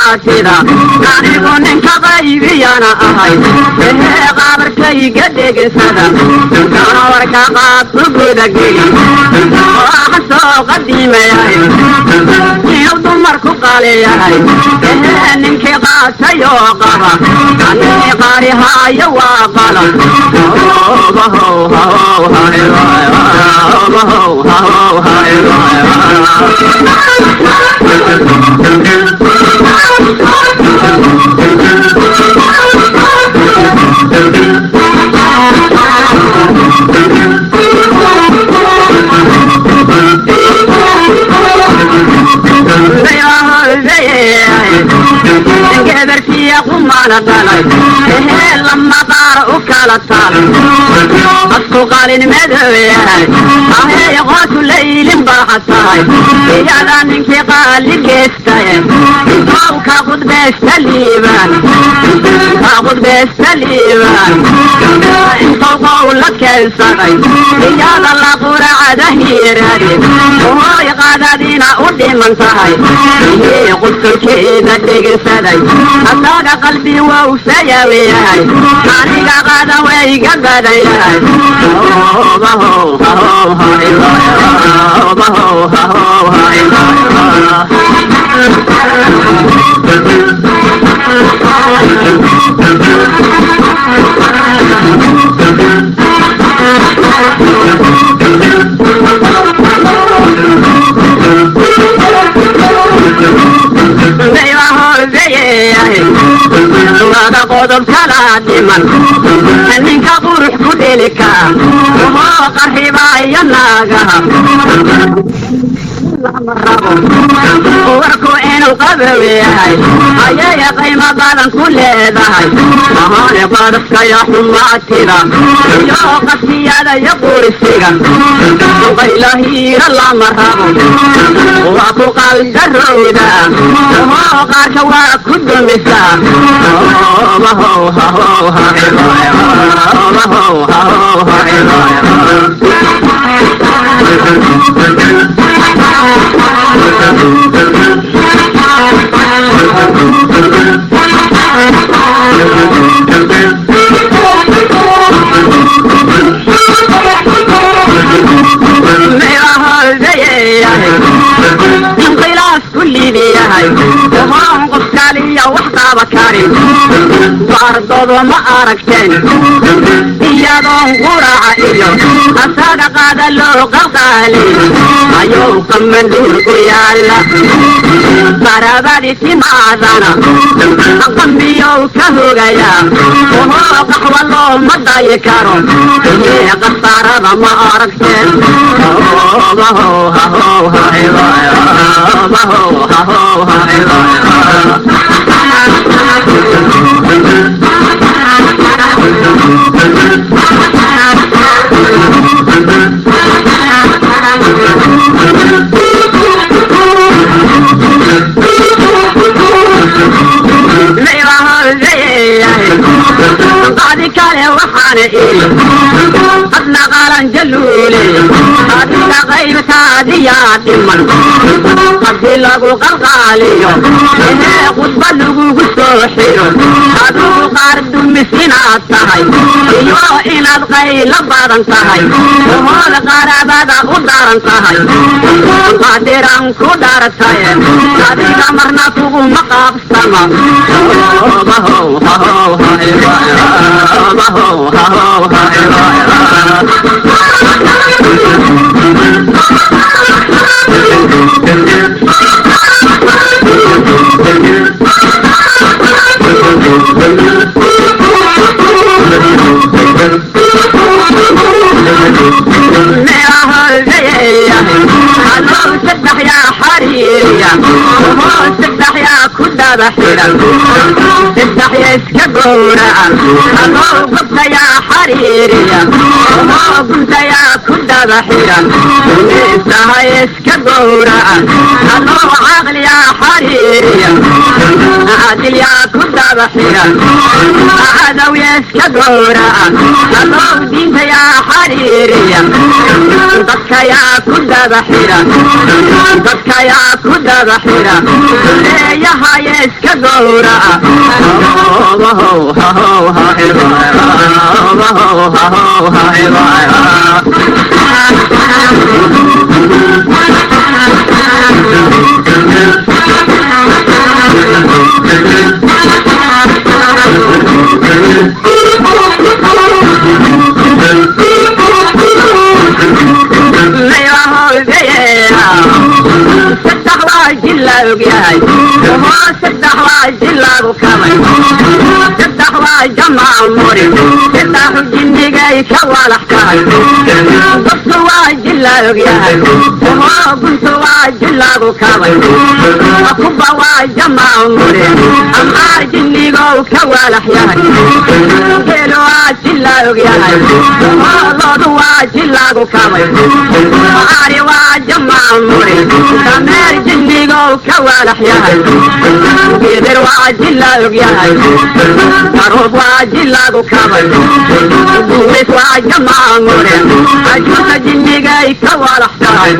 Xumaatida anigu ninka qaybiyana ahay, ehee qaabarkayga dhegesada kana warka qaad ku gudageli waxa soo qadiimayahay inuu dumar ku qaaliyahay. Ehee ninkii qaatayoo qaba anii qaarihaayo waa qalan. Gabartiya qumana dhalay, ehee lama qaar u kala taal asku qalin madow yahay, ahee qootu laylin baaxa tahay iyada ninkii qaali geestaye intow ka qudbeesta liibaan, ka qudbeesta liibaan intow qowla keensaday iyada la quracada hiiraade hooy qaadadina u dhiman tahay ihii qudsulkeeda dhegeysaday asaga qalbi wow sayawiyahay aniga qaada wayga badan yahay. Laga qodob kala dhiman ninka qurux ku dheli kara wuxuu qarribaayo naagaha lama rabo warku inuu qabow yahay ayay qiimo badan ku leedahay mahane qadafkaya xumaatida iyo qasiyada iyo qurisiga qaylahiira lama rabo waa ku qaldarowda oo qaarka waa ku dumisaa. Inqilaaf ku liibiyahay ohoon qof kaliya wax qaba karin baardoodo ma aragteen iyadoon quraca iyo asaga qaada loo qalqaalay ayuu qamanduur u yaala qarabadi timaadana qambiyow ka hogaya ohoo qaxwa looma dayi karo ihee khasaarada ma aragteen. Qadi kale waxaana iri adna qalan jaluule adiga qaybtaadiyaa dhiman haddii lagu qalqaaliyo ehee khudba lagugu soo xiro adigu qaar dumis inaad tahay iyo inaad qaylo badan tahay ohooda qaraabada u daran tahay qadiraan ku dhaartaye adiga marna kuguma qaabsama. Saddex yaa xariiriya oo saddex yaa ku daba xiran saddex yaa iska gowraca adoo gobta yaa xariiriya oo gunta yaa ku daba xiran miisahay iska gowraca adoo caqli yaa xariiriya. Caadil yaa ku daba xira, cadow iska gowraca? Adow diinta yaa xariiriya? Dadka yaa ku daba xira? Dadka yaa ku daba xira? Eeyahaya iska gowraca. Saddex waa jilla ogyahay, saddex waa jillaagu kamay, saddex waa jamac muri, saddexu jinnigay ka walax tahay. Dadku waa jilla ogyahay, guntu waa jillaagu kamay, kuba waa jamac muri, amxaar jinnigow ka walax yahay. Geelo waa jilla ogyahay, loodu waa jillaagu kamay, ari waa jamac muri, dameer jinnigow ka walax yahay. Gidir waa jilla ogyahay, aruub waa jillaagu kamay, buuris waa jamac muri, ajuusa jinnigay ka walax tahay.